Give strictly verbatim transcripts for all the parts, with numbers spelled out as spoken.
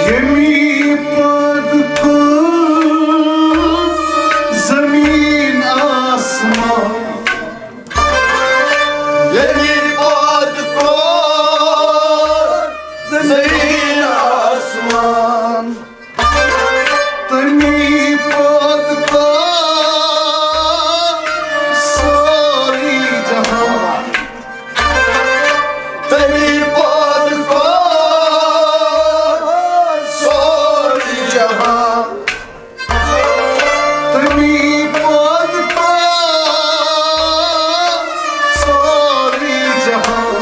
ییٚمی پٲدٕ کوٚر زٔمیٖن آسمان۔ ییٚمی پٲدٕ کوٚر زٔمیٖن آسمان۔ تٔمی پٲدٕ کوٚر سورُے جہان۔ تٔمی پٲدٕ کوٚر سورُے جہان۔ تٔمی پٲدٕ کوٚر سورُے جہان۔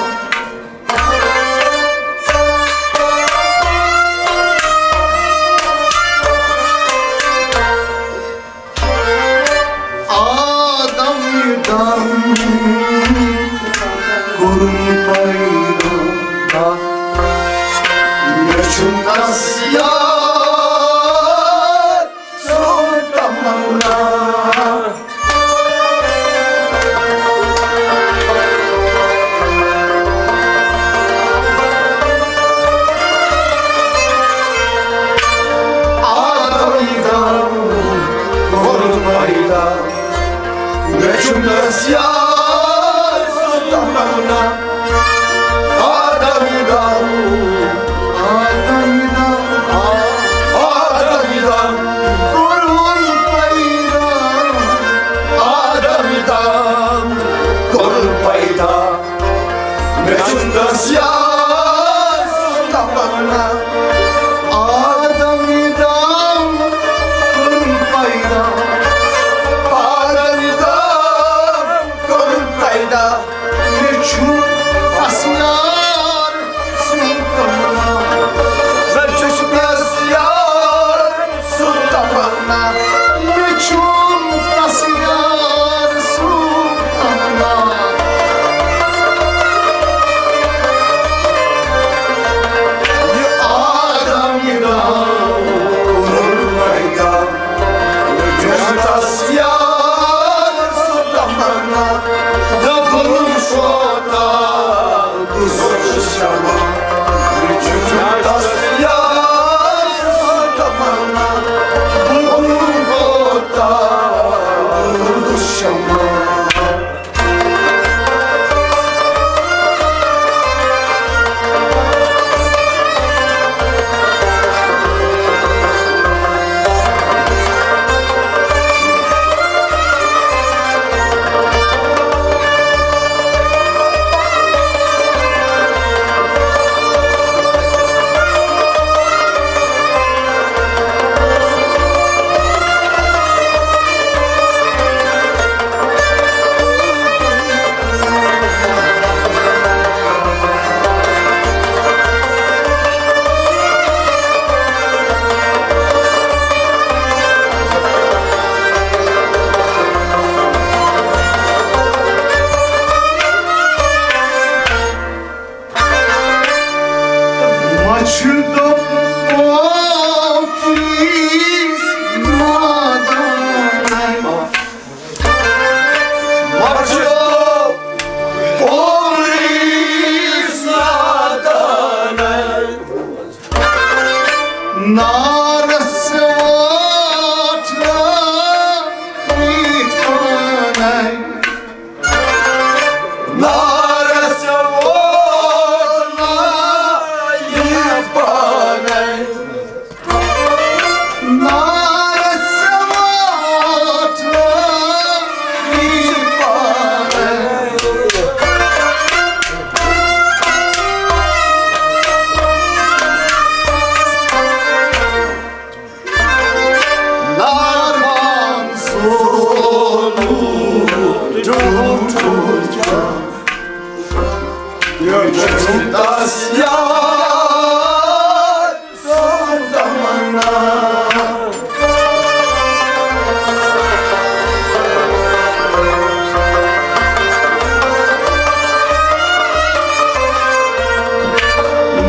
آدم دم کوٚرُن پیدا۔ مےٚ چھُ تس یاد سُنٛد تمنا۔ آدم دم کوٚرُن پیدا۔ مےٚ چھُ نہٕ یار سُہ تمنا۔ آدم دم، آدم دم، آدم دم کوٚرُن پیدا۔ آدم دم کوٚرُن پیدا۔ مےٚ چھُ دٔسۍ یار سُنٛد تمنا۔ آدم دم کوٚرُن پیدا۔ آدم دم کوٚرُن پیدا۔ مےٚ چھُ دٔسۍ یار سُنٛد تمنا۔ مےٚ چھُ دٔسۍ یار سُنٛد تمنا۔ مےٚ چھُم تس یار سُنٛد تمنا۔ یہِ چھُ دَس یار سُنٛد تمنا۔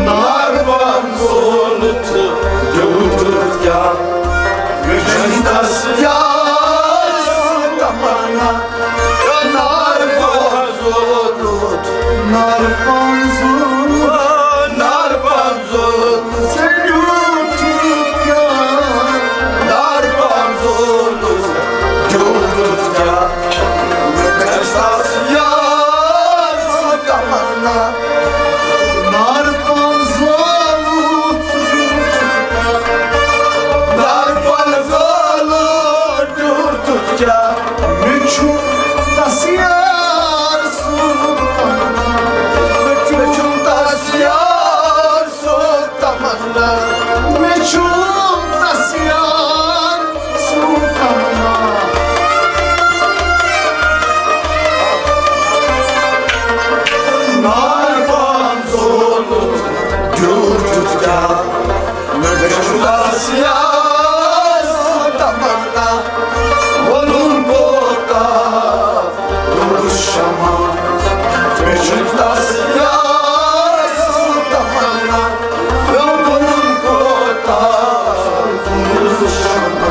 ناربان زولُت دیُتُتھ کیٛاہ؟ مےٚ چھُنہٕ دَس یار سُنٛد تمنا۔ ناربان زولُت، ناربان زولُت، ناربان زولُت، ژےٚ دیُتُتھ کیٛاہ؟ ناربان زولُت، دیُتُتھ کیٛاہ؟ مےٚ گژھِ دَس یار سُنٛد تمنا۔ ناربان زولُت، ناربان زولُت، دیُتُتھ کیٛاہ؟ مےٚ چھُ دَس یار سُنٛد تمنا۔ مےٚ چھُ دَس یار سُنٛد تمنا۔ مےٚ چھُ دَس یار سُنٛد تمنا۔ ناربان زولُت، دیُتُتھ کیٛاہ؟ مےٚ چھُ دَس یار سُنٛد تمنا۔ ووٚنُن کوتاہ روٗد شمع۔ مےٚ چھُ دَس یار سُنٛد تمنا۔ ووٚنُن کوتاہ روٗد شمع۔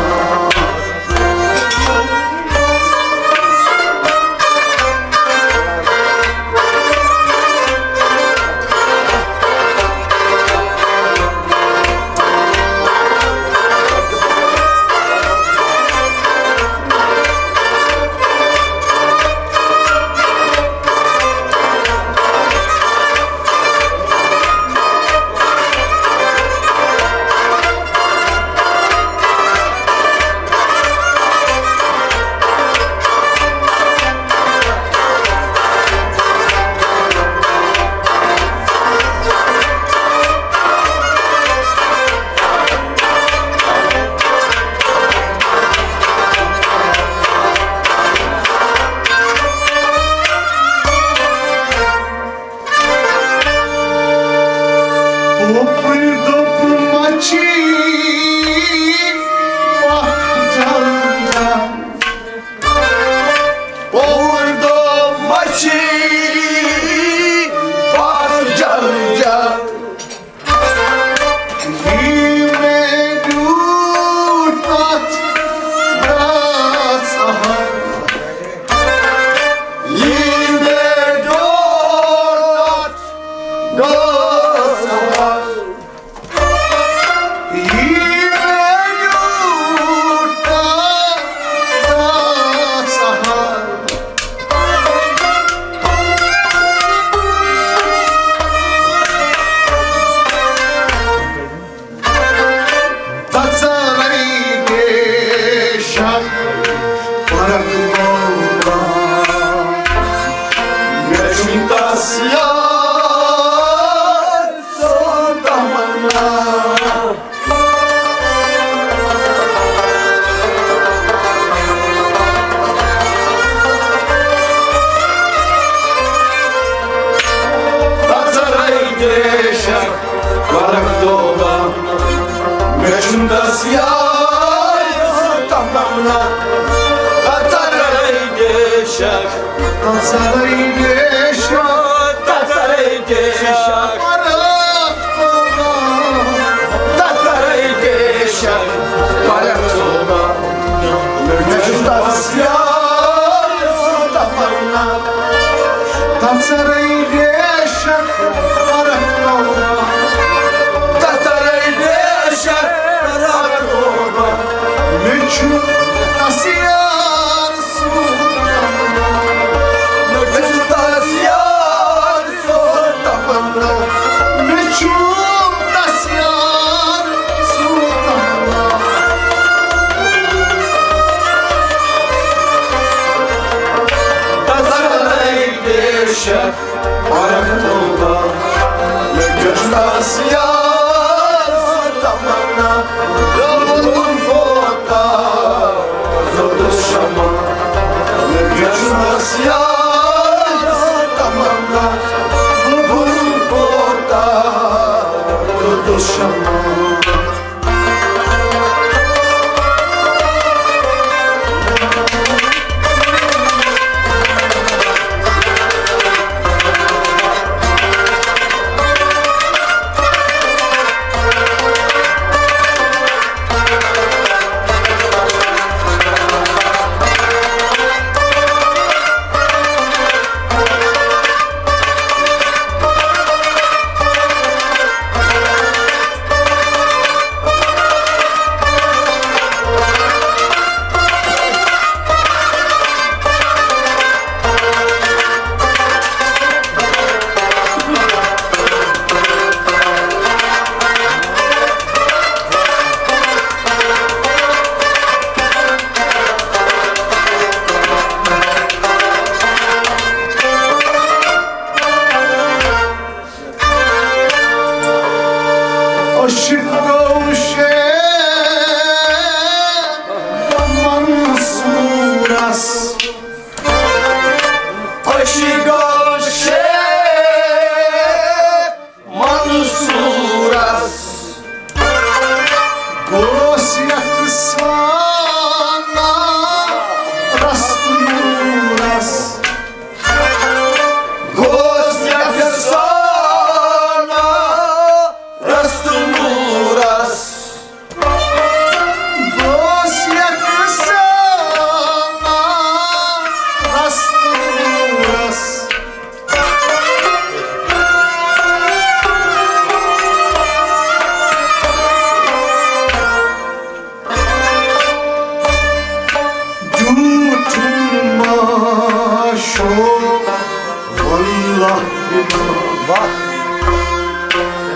پوپُر دوٚپ مچھی پکھ جلدی۔ پوپُر دوٚپ مچھی پکھ جلدی۔ یی مےٚ دیُت تتھ گاسہٕ ہن۔ یی مےٚ دیُت تتھ گاسہٕ ہن۔ یی مےٚ دیُت تتھ گاسہٕ ہن۔ تَژَرَے ڈیشَک فرق گوٚو۔ مےٚ چھُنہٕ تَس یاد سُہ تَمَننا۔ تَژَرَے ڈیشَک فرق گوٚو۔ مےٚ چھُنہٕ تَس یاد سُہ تَمَننا۔ تَژَرَے ڈیشَک۔ تَژَرَے ڈیشَک۔ تَژَرَے ڈیشَک۔ تَژَرَے ڈیشَک۔ مےٚ چھُنہٕ تَس یاد سُہ تَمَننا۔ تَژَرَے ڈیشَک۔ تَژَرَے ڈیشَک۔ مےٚ چھُنہٕ تَس یاد سُہ تَمَننا۔ مےٚ چھُنہٕ تَس یاد سُہ تَمَننا۔ مےٚ چھُنہٕ تَس یاد سُہ تَمَننا۔ تَژَرَے ڈیشَک۔ فرق گوٚو۔ مےٚ چھُنہٕ تَس یاد سُہ تَمَننا۔ روٗد کوتاہ روٗد شمع۔ مےٚ چھُنہٕ تَس یاد سُہ تَمَننا۔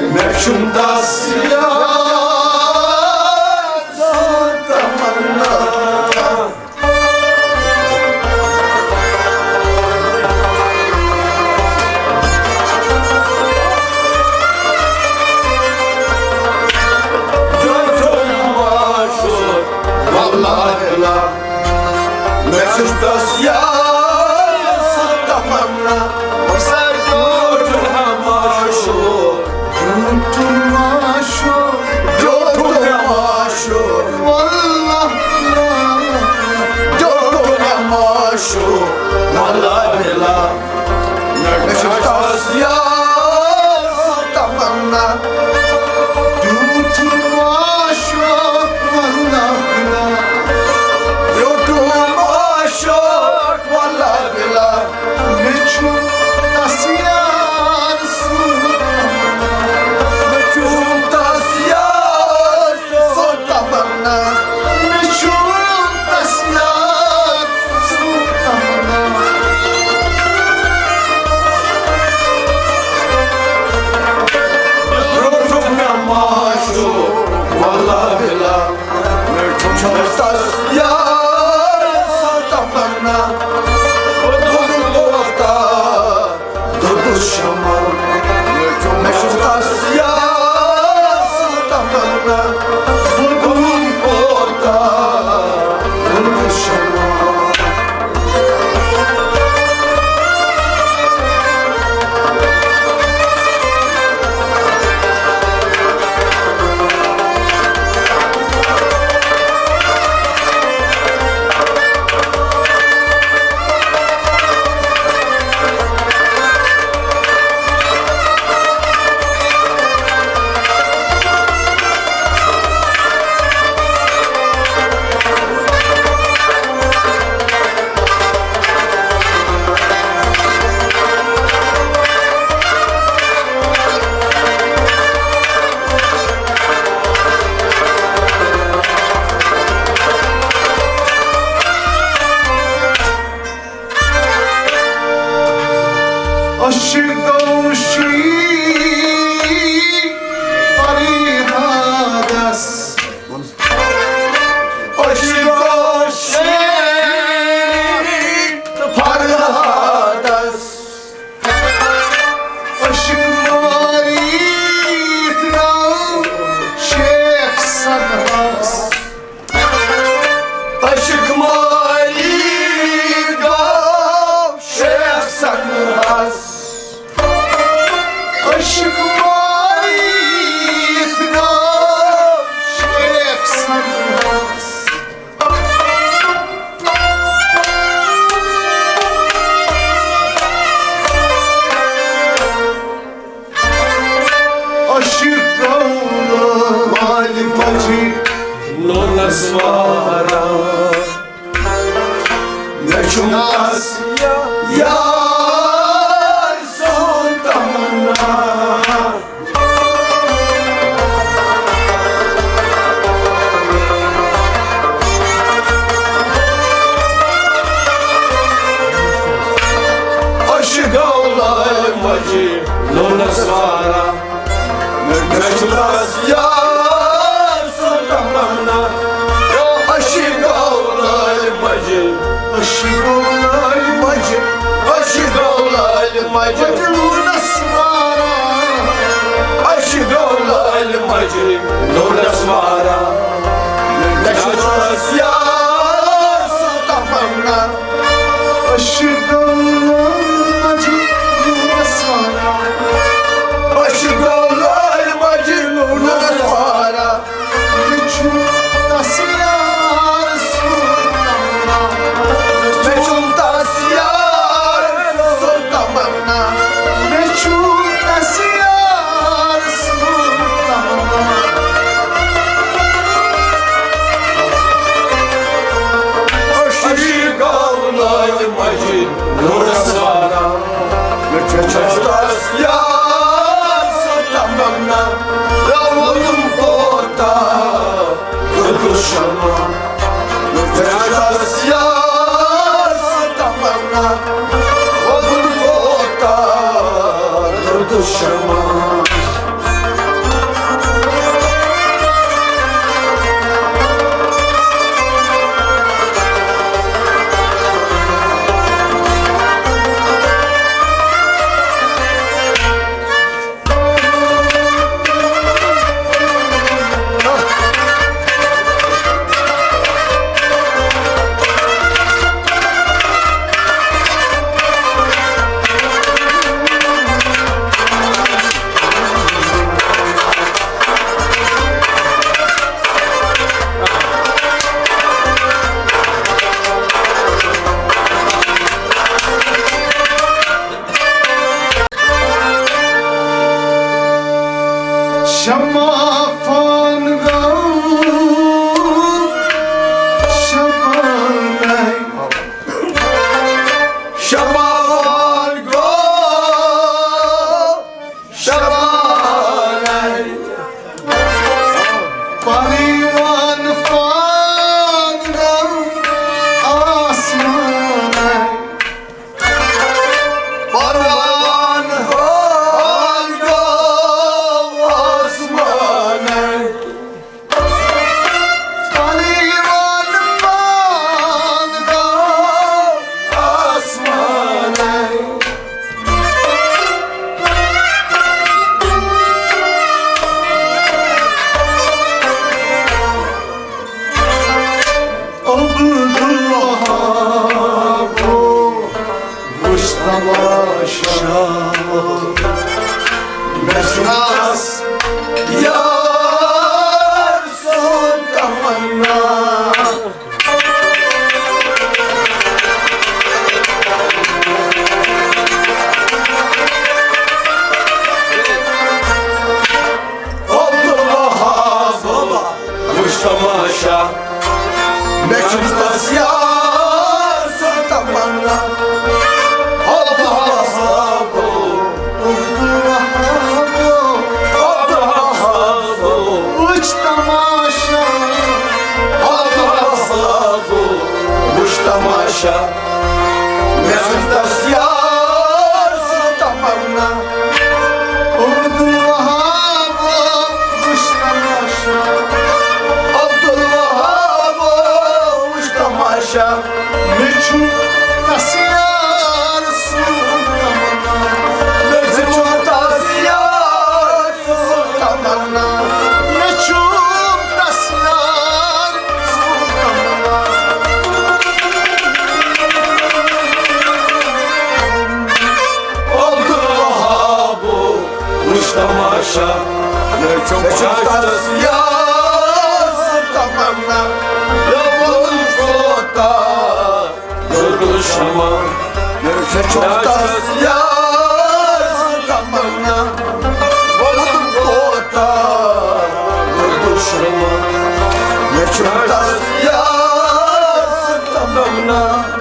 مےٚ چھُم دس یار سُنٛد تمنا۔ واللہ بِاللہ، مےٚ چھُ دس یار سُنٛد تمنا۔ ڈیوٹھُن معشوق، ڈیوٹھُن معشوق، ڈیوٹھُن معشوق، واللہ، ڈیوٹھُن معشوق، واللہ بِاللہ۔ مےٚ چھُ دس یار سُنٛد تمنا۔ ڈیوٹھُن معشوق، واللہ بِاللہ۔ ڈیوٹھُن معشوق، واللہ بِاللہ۔ مےٚ چھُ دس یار سُنٛد تمنا۔ مےٚ چھُ دس یار سُنٛد تمنا۔ مےٚ چھُ دس یار سُنٛد تمنا۔ ڈیوٹھُن معشوق، واللہ بِاللہ۔ مےٚ چھُ دس یار سُنٛد تمنا۔ بہٕ کوتاہ دوٚدُس شمع، مےٚ چھُ دس یار سُنٛد تمنا۔ بہٕ کوتاہ دوٚدُس شمع۔ عشق گوشی فرہادس۔ عشق گوشی فرہادس۔ عشق ماری تھنو شیخ سنہس۔ عشق ماری گو شیخ سنہس۔ عشق ماری تھنو شیخ سنہس۔ عشق گو لالہِ مجہِ نوٗنس وارا۔ مےٚ چھُم دس یار سُنٛد تمنا۔ عشق گو لالہِ مجہِ نوٗنس وارا۔ مےٚ چھُ دس یار سُنٛد تمنا۔ عشق گو لالہِ مجہِ، عشق گو لالہِ مجہِ، عشق گو لالہِ مجہِ نوٗنس وارا۔ عشق گو لالہِ مجہِ نوٗنس وارا۔ مےٚ چھُ دس یار سُنٛد تمنا۔ عشق گو لالہِ مجہِ نوٗنس وارا۔ عشق گو لالہِ مجہِ نوٗنس وارا۔ مےٚ چھُ دس یار سُنٛد تمنا۔ مےٚ چھُ دس یار سُنٛد تمنا۔ مےٚ چھُ شمع۔ شمع فان گو، شمع ناے۔ شمع فان گو، شمع ناے۔ پروان فان گو، آسمان ناے۔ پروان فان گو، آسمان ناے۔ پروان فان گو، آسمان ناے۔ عبدالوہاب، وُچھ تماشا، مےٚ چھُ ناز یار سُنٛد تمنا۔ عبدالوہاب، وُچھ تماشا، مےٚ چھُ تس یار سُنٛد تمنا۔ عبدالوہاب، عبدالوہاب، عبدالوہاب، وُچھ تماشا۔ عبدالوہاب، وُچھ تماشا، مےٚ چھُ تس یار سُنٛد تمنا۔ عبدالوہاب، وُچھ تماشا۔ عبدالوہاب، وُچھ تماشا۔ مےٚ چھُ تس یار سُنٛد تمنا۔ مےٚ چھُ تس یار سُنٛد تمنا۔ مےٚ چھُ تس یار سُنٛد تمنا۔ عبدالوہاب، وُچھ تماشا، مےٚ چھُ تس یار سُنٛد تمنا۔ مےٚ ووٚن کوتاہ گُلشمہ، مےٚ چھُ تس یار سُنٛد تمنا۔ ووٚن کوتاہ گُلشمہ، مےٚ چھُ تس یار سُنٛد تمنا۔